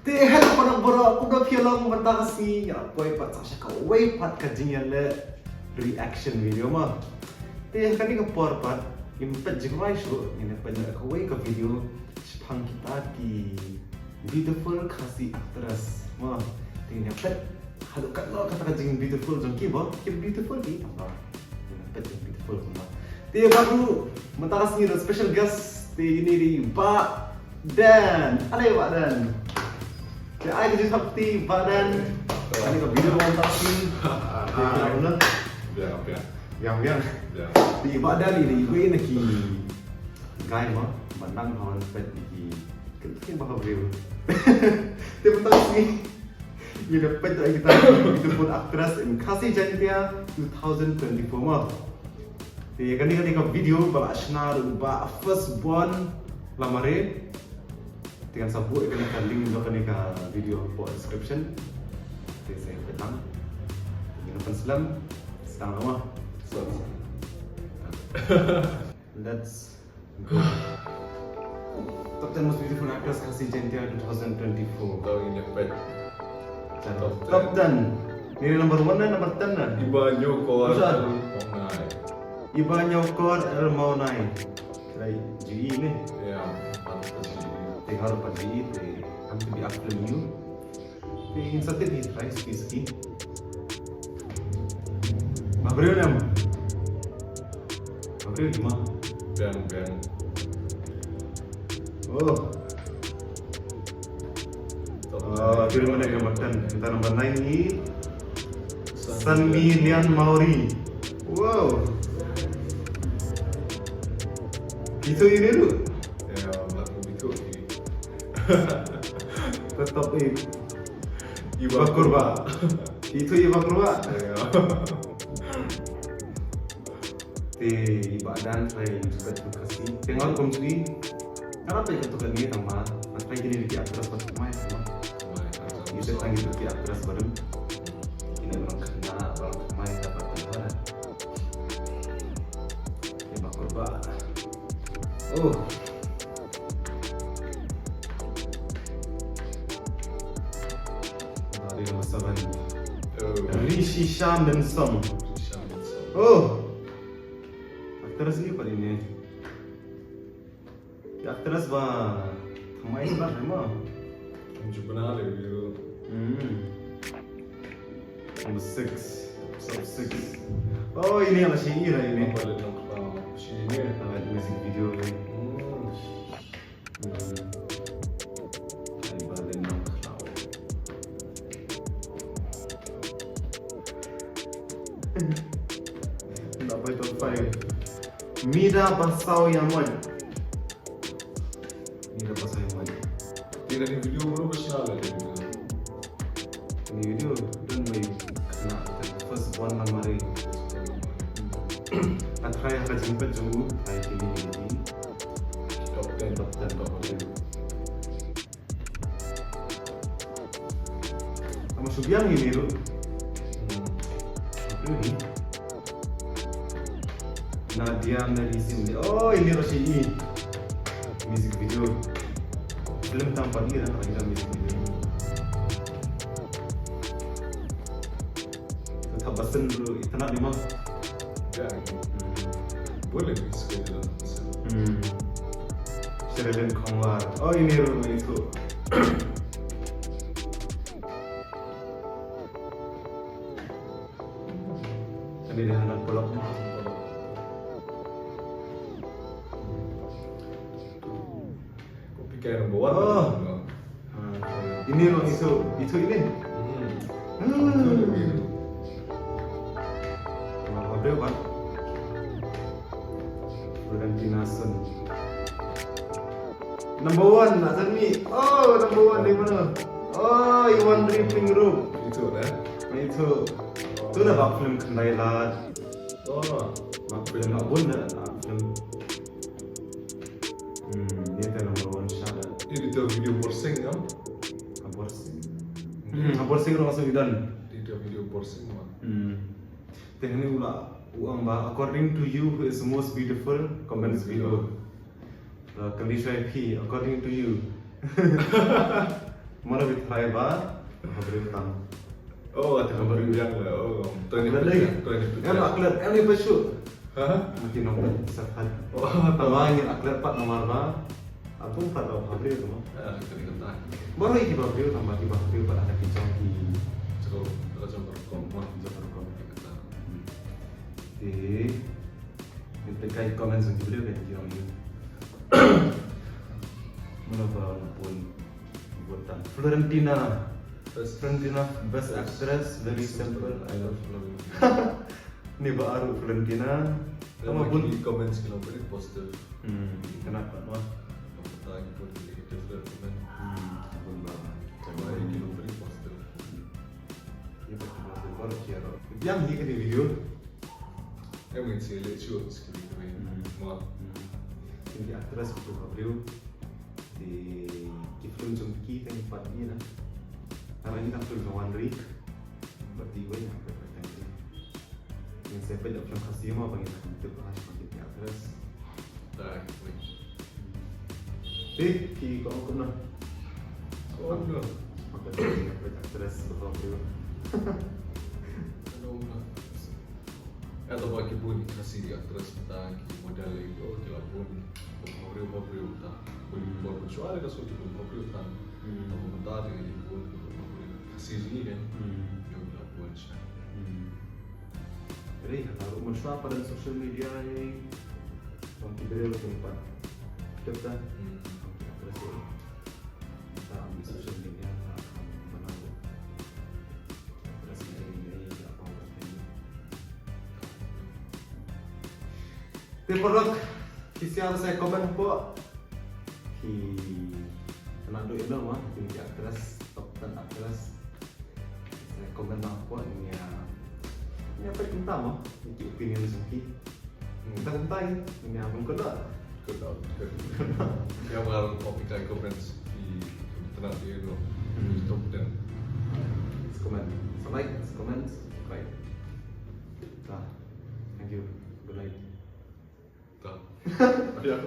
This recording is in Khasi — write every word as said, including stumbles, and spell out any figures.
Te hello para baroh, kumno phi long mynta ka sngi? Ngi la poi pat sa sha kawei pat ka jingïaleh reaction video mo. Te ha kane ka por pat ngin peit jingrwai shuh, ngin peit na kawei ka video shaphang kita ki beautiful Khasi actress mo. Te ngin peit haduh katno kata ka jing beautiful jong ki ba, ki beautiful ki tang ba. Ngin peit jing beautiful kumba. Te baroh mynta ka sngi da special guest, te ine i Bah Dan. Hello Bah Dan. Te ai ka jingthap kti Bah Dan. Kane ka video mynta ka sngi. Te biang na. Biang, biang. Biang, biang. Biang. Te Bah Dan ine i wei na ki guy mo, ba nang hawon peit ki, ki, ki ba ha briew. Te mynta ka sngi. Ngin ïa peit ïa kita ki beautiful actress in Khasi Jaintia two thousand twenty-four mo. Te kane kane ka video ba la shna da u Bah First Born Lamare. Te ngan sa buh ïa kane ka link jong kane ka video hapoh description. Te sa ïa peit lang. Ngin ïa peit slem. Sdang mo. So, let's Top ten most beautiful actress Khasi Jaintia two thousand twenty-four. Tau ngin ïa peit. Top ten. Top ten. Ni number one na number ten na? Iba Nyokor Mawnai. Iba Nyokor El Mawnai. Trai G E ni. Ya, patut G E. Te harap G E te. Am tu bi akhlem yu. Te ngin sa tip hi trai ski ski. Ba briew ne em? Ba briew ne em? Biang, biang. Oh. Oh, tu mana number ten. Kita number nine ni. Sanmi Lian Maori. Wow. Itu ini tu. Ya, baru itu. Top eight. Iba Kurba. Itu Iba Kurba. Ya. Te Iba Dan trai jubet tu Khasi. Te ngan rukom juli. Ngan apa itu kan ni tama. Trai gini di atas pas mai sama. Itu tang itu di atas baru. Ini orang kena, orang kena dapat tempat. Iba Kurba. Oh. Dari number seven. Oh. Rishi Shamdensong. Rishi Shamdensong. Oh. Actress ni pada ini. Actress ba. Thamai ba, thamai. Jubna le biru. Hmm. Number six. Top six. Oh, ini ala shi ira ini. Apa le nong kau? Shi ini. Ala music video ni. Hmm. Hmm. Ai ba le nong kau. Number top five. Mida Basau Yang Wan. Ni da pasal yang lain. Ni da ni video baru pasal lah dia video. Ni video dan mai kena first born lamari. Ka try ha ka jingpet jong u, try kini ni. Top ten, top ten, top ten. Ama shu biang ini tu. Hmm. Apa ni? Nadia Mary Sim. Oh, ini Rashidi. Music video. Film tang pagi dah, ada music video. Tetap basen dulu, itu nak ni mah. Ya, hmm. Boleh ni sekali dalam basen. Hmm. Sherilyn Khongwar. Oh, ini rumah itu. Tadi dia nak pulang. Kopi kai number one. Oh. Ha. Ini lo isu, isu ini. Hmm. Hmm. Wah, ada kan? Florentina Sun. Number one, nak send me. Oh, number one dari mana? Oh, Iwan Ri Pink Room. Itu lah. Itu. Tu dah bak film Khyndai Lad. Oh. Bak film nak bun dah, nak film. Hmm, dia tu number one shot dah. Ini tu video Borsing kan? Borsing. Hmm, Borsing orang Sudan. Dia tu video Borsing mah. Hmm. Tengah ni ula uang ba, according to you, who is most beautiful? Comments below. Uh, Kalisha P, according to you. Mano bit try ba ha briew tam. Oh, ata ha briew yang la. Oh, to ni. Lei. To ni. Em, aklet, em ni pa shu. Ha? Mati nong sa phat. Oh, tama ngi aklet pat namar ba. Abu pat ha briew tu. Ah, kali kata. Baru iki ba briew tam ba ki ba briew pat ada ki jong ki. Jong, jong rukom. Jong rukom. Kata. Di. Kita kai comment song ki briew kan ki jong ni. Mano ba pun. Florentina. Florentina, best actress, very simple. I love Florentina. Ni ba aru Florentina. Tama bun. Comments ki long very positive. Hmm, kena pat noh. Kata ki pun negative comment. Hmm, bun ba. Tama ki long very positive. Ni ba ki long very positive. Biang hi kini video. Em ngin sa leh shuh skali kawei. Hmm. Mo. Hmm. Ki actress kitu ha briew. Te ki film jong ki tang pat ngi na. Ara ngi na film jong Wan Ri. Bad te wei na ka tang te. Ngin sa peit da film Khasi mo ba ngin sa tip ha ki actress. Te ki ko ong kumno? Ko ong kumno? Maka te actress ba ko. Ata ba ki bun Khasi actress mynta ki model lei ko ki la bun. Ba briew ba briew ta. Bun bun bun shuwa le ka shu ki bun ba briew ta. Ata mynta te ki bun ba briew Khasi jong ngi kan. Ki la bun sha. Re ha ta ruh mon shuwa pat social media. Bang ki briew ki pat. Kita. Bang ki actress. Mynta am social media ta am bana. Te paralok, ki share sa comment hapoh. Ki kena duh email ma, ki actress, top ten actress. Sa comment ma hapoh, ïa, ïa peit kumta ma, ki opinion jong ki. Kumta kumta ïa, ïa bun kena. Good out, good. Ïa, well, pop ki kai comments, ki, ki tena ïa, no. Top ten. Sa comment. Sa like, sa comment, subscribe. Ta. Thank you. Good night. Ta. Ïa.